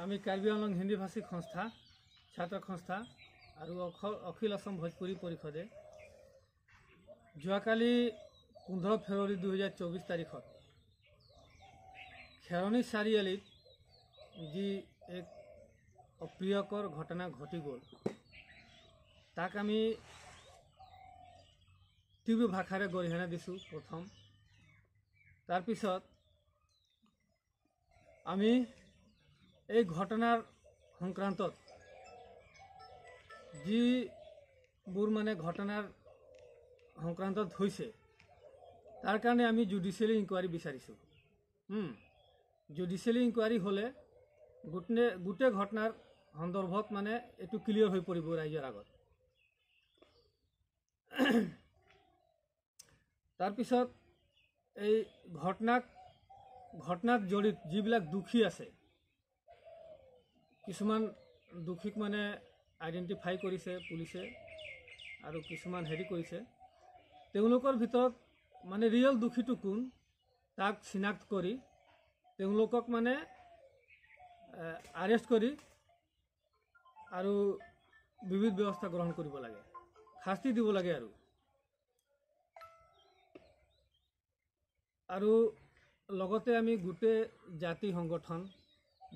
আমি কাৰ্বি আংলং হিন্দী ভাষিক সংস্থা, ছাত্ৰ সংস্থা আৰু অখিল অসম ভোজপুৰী পৰিষদে যোৱাকালি 15 ফেব্ৰুৱাৰী 2024 তাৰিখত খেৰণি চাৰিআলিত যি এক অপ্ৰিয়কৰ ঘটনা ঘটি গ'ল, তাক আমি তীব্ৰ ভাষাৰে গৰিহণা দিছোঁ প্ৰথম। তাৰপিছত আমি এই ঘটনাৰ সংক্ৰান্তত যিবোৰ মানে ঘটনাৰ সংক্ৰান্তত হৈছে, তাৰ কাৰণে আমি জুডিচিয়েল ইনকুৱাৰী বিচাৰিছোঁ। জুডিচিয়েল ইনকুৱাৰী হ'লে গোটেই ঘটনাৰ সন্দৰ্ভত মানে এইটো ক্লিয়াৰ হৈ পৰিব ৰাইজৰ আগত। তাৰপিছত এই ঘটনাত জড়িত যিবিলাক দোষী আছে, কিছুমান দোষীক মানে আইডেণ্টিফাই কৰিছে পুলিচে আৰু কিছুমান হেৰি কৰিছে, তেওঁলোকৰ ভিতৰত মানে ৰিয়েল দোষীটো কোন তাক চিনাক্ত কৰি তেওঁলোকক মানে আৰেষ্ট কৰি আৰু বিবিধ ব্যৱস্থা গ্ৰহণ কৰিব লাগে, শাস্তি দিব লাগে। আৰু লগতে আমি গোটেই জাতি সংগঠন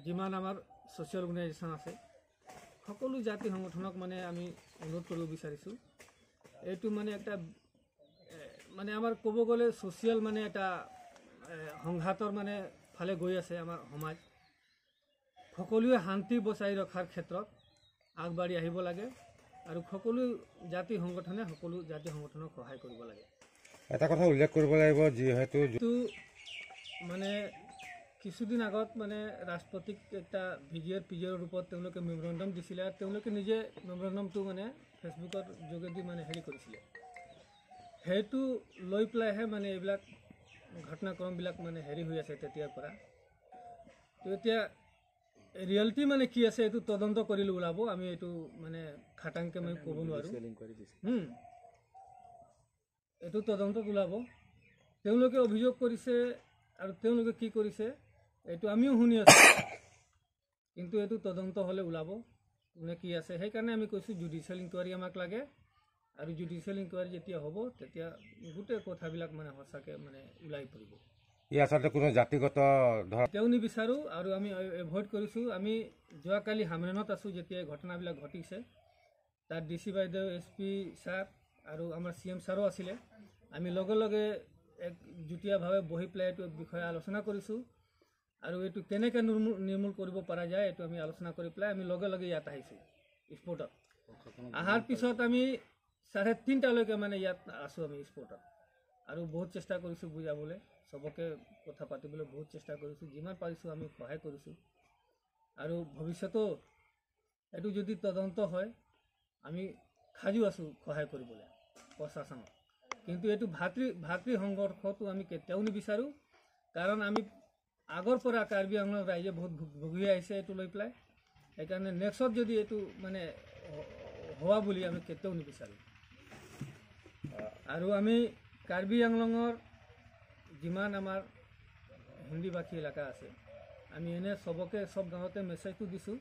যিমান আমাৰ ছ'চিয়েল অৰ্গেনাইজেশ্যন আছে, সকলো জাতি সংগঠনক মানে আমি অনুৰোধ কৰিব বিচাৰিছোঁ। এইটো মানে এটা মানে আমাৰ ক'ব গ'লে ছ'চিয়েল মানে এটা সংঘাতৰ মানে ফালে গৈ আছে আমাৰ সমাজ। সকলোৱে শান্তি বচাই ৰখাৰ ক্ষেত্ৰত আগবাঢ়ি আহিব লাগে আৰু সকলো জাতি সংগঠনে সকলো জাতি সংগঠনক সহায় কৰিব লাগে। এটা কথা উল্লেখ কৰিব লাগিব, যিহেতু মানে কিছুদিন আগত মানে ৰাষ্ট্ৰপতিক এটা ভিজিঅ'ৰ পিজিঅ'ৰ ৰূপত তেওঁলোকে মেমৰেণ্ডাম দিছিলে আৰু তেওঁলোকে নিজে মেমৰেণ্ডামটো মানে ফেচবুকৰ যোগেদি মানে হেৰি কৰিছিলে। সেইটো লৈ পেলাইহে মানে এইবিলাক ঘটনাক্ৰমবিলাক মানে হেৰি হৈ আছে তেতিয়াৰ পৰা। তো এতিয়া ৰিয়েলিটি মানে কি আছে এইটো তদন্ত কৰিলে ওলাব, আমি এইটো মানে খাটাংকৈ মই ক'ব নোৱাৰোঁ। এইটো তদন্তত ওলাব। তেওঁলোকে অভিযোগ কৰিছে আৰু তেওঁলোকে কি কৰিছে এইটো আমিও শুনি আছোঁ, কিন্তু এইটো তদন্ত হ'লে ওলাব কোনে কি আছে। সেইকাৰণে আমি কৈছোঁ জুডিচিয়েল ইনকুৱাৰী আমাক লাগে আৰু জুডিচিয়েল ইনকুৱাৰী যেতিয়া হ'ব তেতিয়া গোটেই কথাবিলাক মানে সঁচাকৈ মানে ওলাই পৰিব। ই আচলতে কোনো জাতিগত তেওঁ নিবিচাৰোঁ আৰু আমি এভইড কৰিছোঁ। আমি যোৱাকালি হামৰেনত আছোঁ যেতিয়া এই ঘটনাবিলাক ঘটিছে, তাত ডি চি বাইদেউ, এছ পি ছাৰ আৰু আমাৰ চি এম ছাৰো আছিলে। আমি লগে লগে এক যুটীয়াভাৱে বহি পেলাই এইটো বিষয়ে আলোচনা কৰিছোঁ আৰু এইটো কেনেকৈ নিৰ্মূল কৰিব পৰা যায় এইটো আমি আলোচনা কৰি পেলাই আমি লগে লগে ইয়াত আহিছোঁ স্পটত। অহাৰ পিছত আমি 3:30লৈকে মানে ইয়াত আছোঁ আমি স্পটত আৰু বহুত চেষ্টা কৰিছোঁ বুজাবলৈ, চবকে কথা পাতিবলৈ বহুত চেষ্টা কৰিছোঁ, যিমান পাৰিছোঁ আমি সহায় কৰিছোঁ। আৰু ভৱিষ্যতেও এইটো যদি তদন্ত হয় আমি সাজু আছোঁ সহায় কৰিবলৈ প্ৰশাসনক, কিন্তু এইটো ভাতৃ সংঘৰ্ষটো আমি কেতিয়াও নিবিচাৰোঁ। কাৰণ আমি আগৰ পৰা কাৰ্বি আংলং ৰাইজে বহুত ভুগি আহিছে এইটো লৈ পেলাই, সেইকাৰণে নেক্সট যদি এইটো মানে হোৱা বুলি আমি কেতিয়াও নিবিচাৰোঁ। আৰু আমি কাৰ্বি আংলঙৰ যিমান আমাৰ হিন্দীভাষী এলেকা আছে, আমি এনে চবকে চব গাঁৱতে মেছেজটো দিছোঁ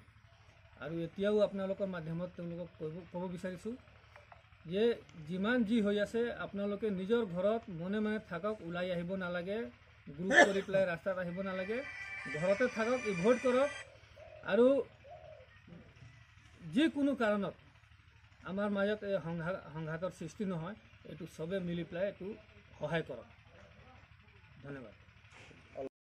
আৰু এতিয়াও আপোনালোকৰ মাধ্যমত তেওঁলোকক ক'ব বিচাৰিছোঁ যে যিমান যি হৈ আছে আপোনালোকে নিজৰ ঘৰত মনে মনে থাকক, ওলাই আহিব নালাগে, গ্ৰুপ কৰি পেলাই ৰাস্তাত আহিব নালাগে, ঘৰতে থাকক, এভইড কৰক। আৰু যিকোনো কাৰণত আমাৰ মাজত এই সংঘাতৰ সৃষ্টি নহয়, এইটো চবে মিলি পেলাই এইটো সহায় কৰক। ধন্যবাদ।